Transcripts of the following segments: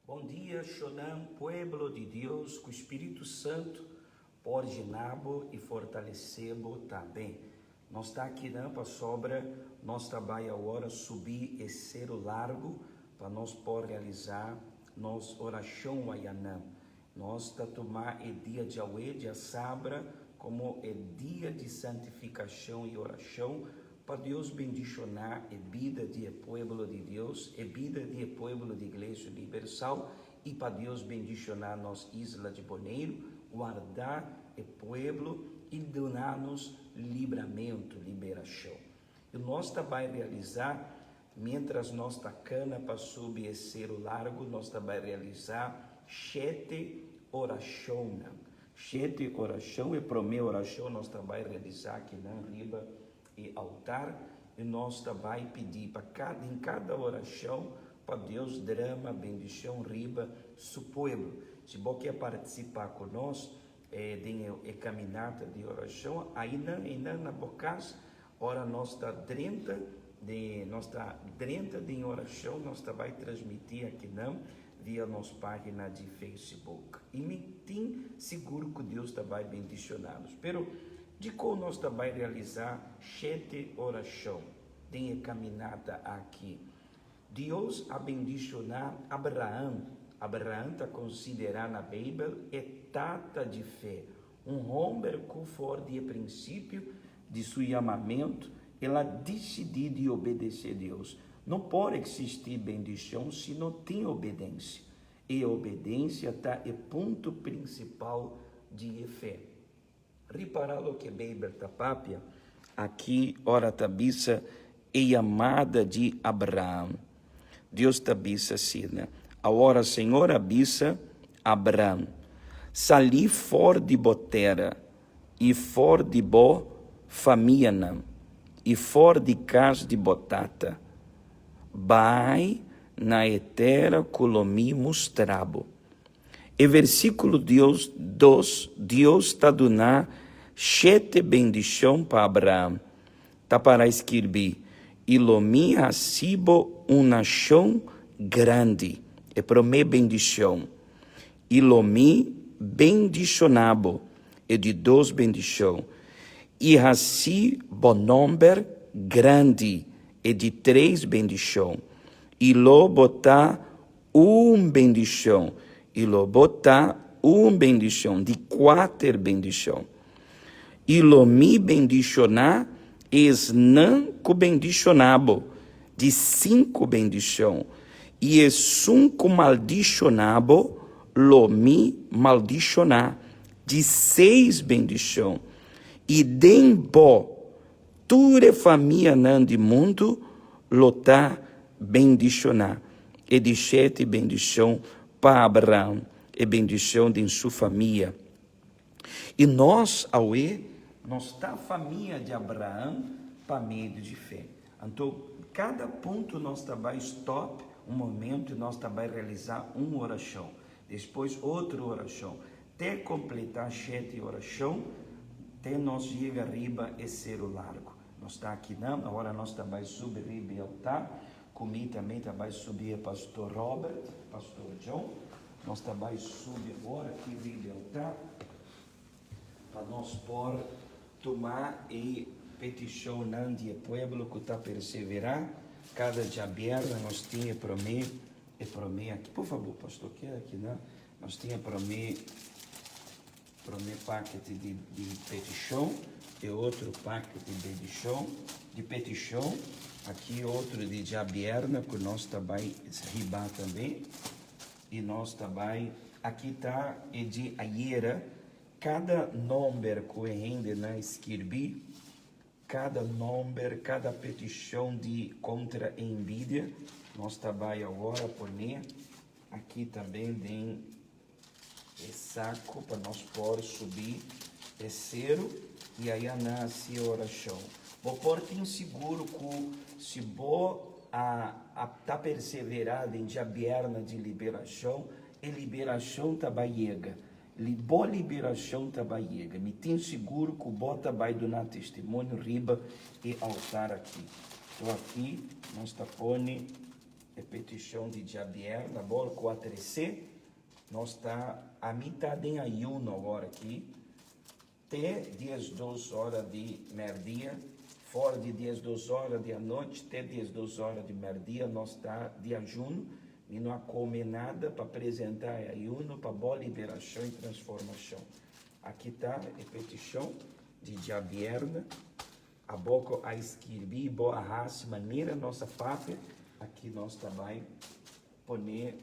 Bon dia, Shonam, pueblo di Dios, ku Spiritu Santu por yena bo i fortalesé bo tambe. Nos ta akinan pasobra nos ta bai awor subi e seru largu pa nos por realisá nos orashon wayanan. Nos ta tuma e dia djawe, djasabra, komo e dia di santifikashon i orashon Pa Dios bendishoná e bida di e pueblo di Dios, e bida di e pueblo di Iglesia Universal i pa Dios bendishoná nos isla di Boneiru, guardá e pueblo i duna nos libramentu, liberashon. I nos ta bai realisá, miéntras nos ta kana pa subi e seru largu, nos ta bai realisá shete orashonnan. Shete orashon, e promé orashon nos ta bai realisá akinan riba e altar i nos ta bai pidi pa kada den kada orashon pa Dios drama bendishon riba su pueblo. Si bo ke partisipá ku nos den e kaminata di orashon ainan einan na bo kas ora nos ta drenta den nos ta drenta den orashon nos ta bai transmití akinan via nos página di Facebook. I mi tin sigur ku Dios ta bai bendishoná nos. Pero, dikon nos ta bai realisá shete orashon den e kaminata aki? Dios a bendishoná Abraham. Abraham ta konsiderá na Beibel e tata di fe, un hòmber ku for di e prinsipio di su yamamentu el a disidí di obedesé Dios. No por eksistí bendishon si no tin obedensia. E obedensia ta e punto prinsipal di e fe. Ripará loke Beibel ta papia aki ora ta bisa e yamada di Abraham. Dios ta bisa asina, Awor Señor a bisa Abraham, Salí for di bo tera i for di bo famianan i for di kas di bo tata, bai na e tera ku lo mi mustra bo. E versíkulo Dios dos, Dios ta duna shete bendishon pa Abraham. Ta para skirbí, I lo mi hasi bo un nashon grandi, e promé bendishon. I lo mi bendishoná bo, e di dos bendishon. I hasi bo nòmber grandi, e di tres bendishon. I lo bo ta Un bendishon, i lo bo ta un bendishon, di kuater bendishon. I lo mi bendishoná esnan ku bendishoná bo, di sinku bendishon, i esun ku maldishoná bo, lo mi maldishoná, di seis bendishon. I den bo Tur e famianan di mundu lo ta bendishoná. E di shete bendishon pa Abraham, e bendishon den su famia. I nos awe, nos ta famia di Abraham pa medio di fe. Anto, kada punto nos ta bai stòp un momento i nos ta bai realisá un orashon, despues otro orashon, Te kompletá shete orashon, te nos yega riba e seru largu. Nos ta akinan, awor nos ta bai subi riba e altar. Ku mi tambe ta bai subi e Pastor Robert, Pastor John. Nos ta bai subi awor aki riba e altar pa nos por tuma e petishonnan di e pueblo ku ta perseverá. Kada djabièrnè nos tin e promé, e promé aki. Por fabor, Pastor, keda akinan. Nos tin e promé promé pakete di di petishon, e otro pakete di bedishon di petishon, aki otro di djabièrnè ku nos ta bai hiba tambe, i nos ta bai aki ta e di ayera, kada nòmber ku e hendenan skirbi, kada nòmber, kada petishon di kontra e envidia, nos ta bai awor a pone. Aki tambe den e saco pa nos por subi e seru y aya nan haci oracion. Bo por tin sigur cu si bo a ta persevera den djabièrnè di liberacion, e liberacion ta bai yega. Bo liberacion ta bai yega. Mi tin sigur cu bo ta bai duna testimonio riba e altar aki. So aki nos ta pone. E petishon di djabièrnè bòl ku a tresé. Nos ta a mitá den ayuno awor aki te 12 ora di mèrdia. For di 12 ora di anochi te 12 ora di mèrdia nos ta di ayuno. Mi no a kome nada pa presentá e ayuno pa bo liberashon i transformashon. Aki ta e petishon di djabièrnè. Abo ku a skirbi bo a hasi manera nos a papia, aki nos ta bai pone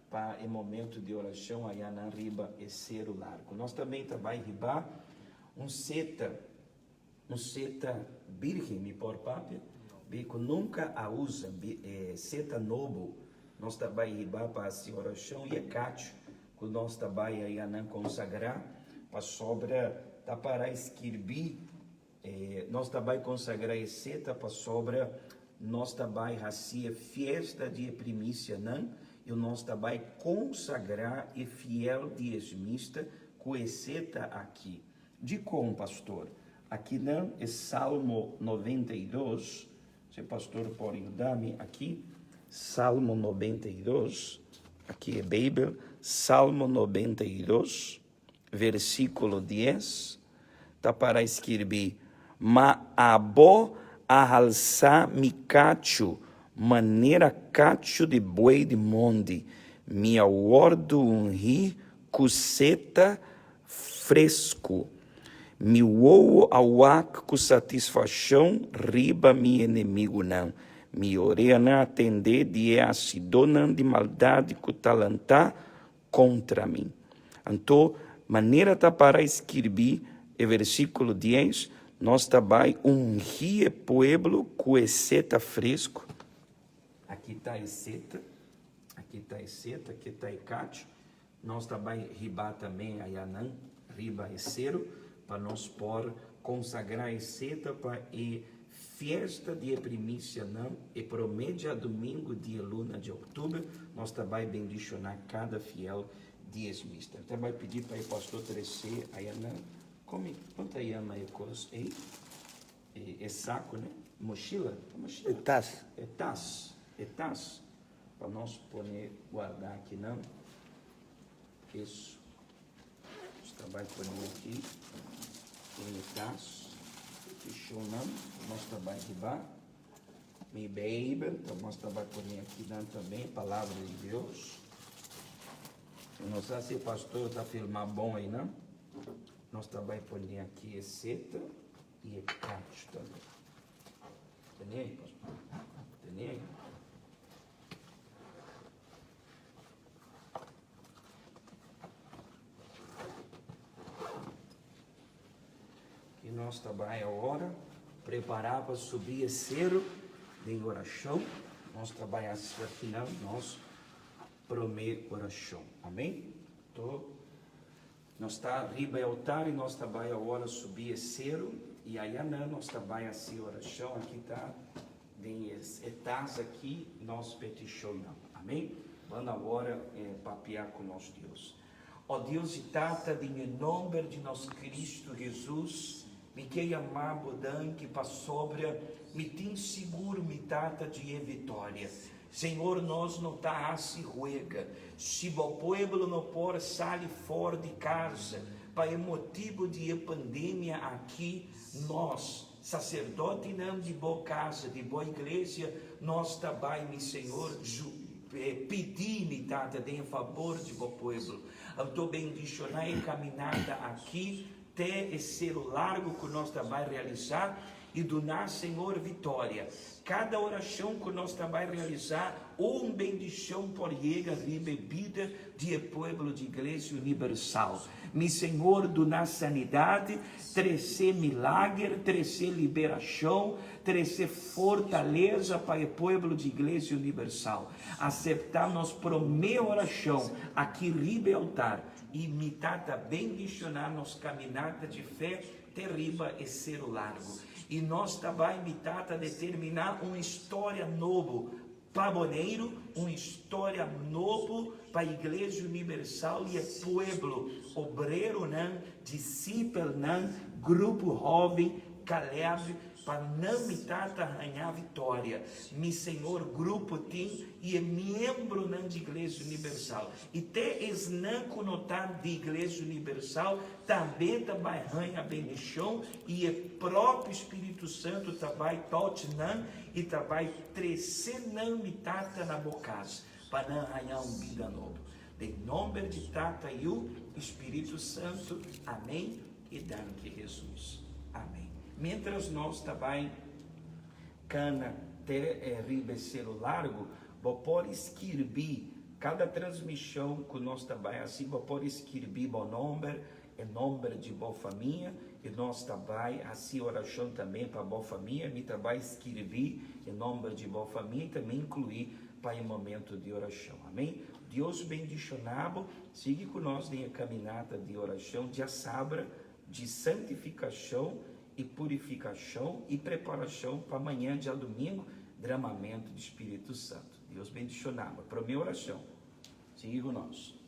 pa e momento di orashon ayanan riba e seru largu. Nos tambe ta bai hiba un seta, un seta birgen, mi por papia, bi ku nunka a usa e seta nobo, nos ta bai hiba pa hasi orashon i e kachu ku nos ta bai ayanan konsagrá, pasobra ta para skirbí, nos ta bai konsagrá e seta pasobra nos ta bai hasi e fiesta di e primisianan, i nos ta bai konsagrá e fiel diesmista ku e seta aki. Dikon, pastor? Akinan e Salmo 92, Si pastor por yuda mi aki, Salmo 92, aki e Beibel, Salmo 92, versíkulo 10, ta para skirbi, Ma abo a halsa mi kachu manera kachu di buey di mondi, mi a wòrdu ungí ku seta fresku. Mi wowo a wak ku satisfashon riba mi enemigunan. Mi oreanan a tende di e hasidónan di maldat ku ta lantá kontra mi. Anto, manera ta para skirbí e versíkulo 10, nos ta bai ungí e pueblo ku e seta fresku. Aki ta e seta, aki ta e seta, aki ta e kachu. Nos ta bai hiba tambe ayanan riba e seru pa nos por konsagrá e seta pa e fiesta di e primisianan, e promé djadumingu di e luna di òktober. Nos ta bai bendishoná kada fiel diesmista. Mi ta bai pidi pa e pastor tresé ayanan. Komi, kon ta yama e kos ei? E saku, ne? Mochila? Ta mochila? E tas. E tas, e tas. Pa nos pone guarda akinan. Eso. Nos ta bai pone aki den e tas. Petishonnan nos ta bai hiba. Mi Beibel nos ta bai pone akinan tambe, Palabra di Dios. No sa si e pastor ta filma bon einan. Nos ta bai pone aki e seta i e kachu tambe. Tene aí, pastor. Tene aí. E nos ta bai agora prepará pa subi e sero den orashon. Nos ta bai hasi afinal nos promé orashon. Amén. To Nos ta riba e altar i nos ta bai awor a subi e seru i ayanan nos ta bai hasi orashon. Aki ta den e tas aki nos petishonnan. Amen. Ban awor papia ku nos Dios. O Dios i Tata, den e nomber di nos Kristu Hesus, mi ke yama Bo danki pasobra mi tin sigur mi Tata di e vitoria. Señor nos no ta haci huega. Si bo pueblo no por sali for di casa pa e motibo di e pandemia aki, nos, sacerdotenan di bo casa, di bo iglesia, nos ta bay, mi Señor, pidi, mi Tata, den fabor di bo pueblo. Anto bendiciona e caminata aki te e celo largo cu nos ta bay realisa i duna Señor vitoria. Kada orashon ku nos ta bai realisá, un bendishon por yega riba e bida di e pueblo di Iglesia Unibersal. Mi Señor duna sanidat, trese milager, trese liberashon, trese fortalesa pa e pueblo di Iglesia Unibersal. Aseptá nos promé orashon aki riba e altar i mi Tata bendishoná nos kaminata di fe Te riba e seru largu. I nos ta bai mi tata determiná un historia nobo pa Boneiru, un historia nobo pa Iglesia Unibersal i e pueblo, obreronan, disipelnan, grupo hoben, Caleb. Pa nan mi Tata haña viktoria. Mi Señor grupo tin i e miembronan di Iglesia Universal. I te esnan ku no ta di Iglesia Universal tambe ta bai haña bendishon i e propio Spiritu Santu ta bai touch nan i ta bai trese nan mi Tata na bo kas pa nan haña un bida nobo. Den nomber di Tata, Yu i Spiritu Santu. Amen i danki Hesus. Amen. Mientras nos ta bai kana te riba e selo largu, bo por skirbi kada transmishon ku nos ta bai hasi, bo por skirbi bo nomber, e nomber di bo famia, i nos ta bai hasi orashon tambe pa bo famia. Mi ta bai skirbi e nomber di bo famia i tambe inkluí pa e momento di orashon. Amen. Dios bendishoná bo. Sigui ku nos den e kaminata di orashon djasabra di santifikashon i purifikashon i preparashon pa mañan djadumingu, dramamentu di Spiritu Santu. Dios bendishoná bo. Promé orashon. Sigui ku nos.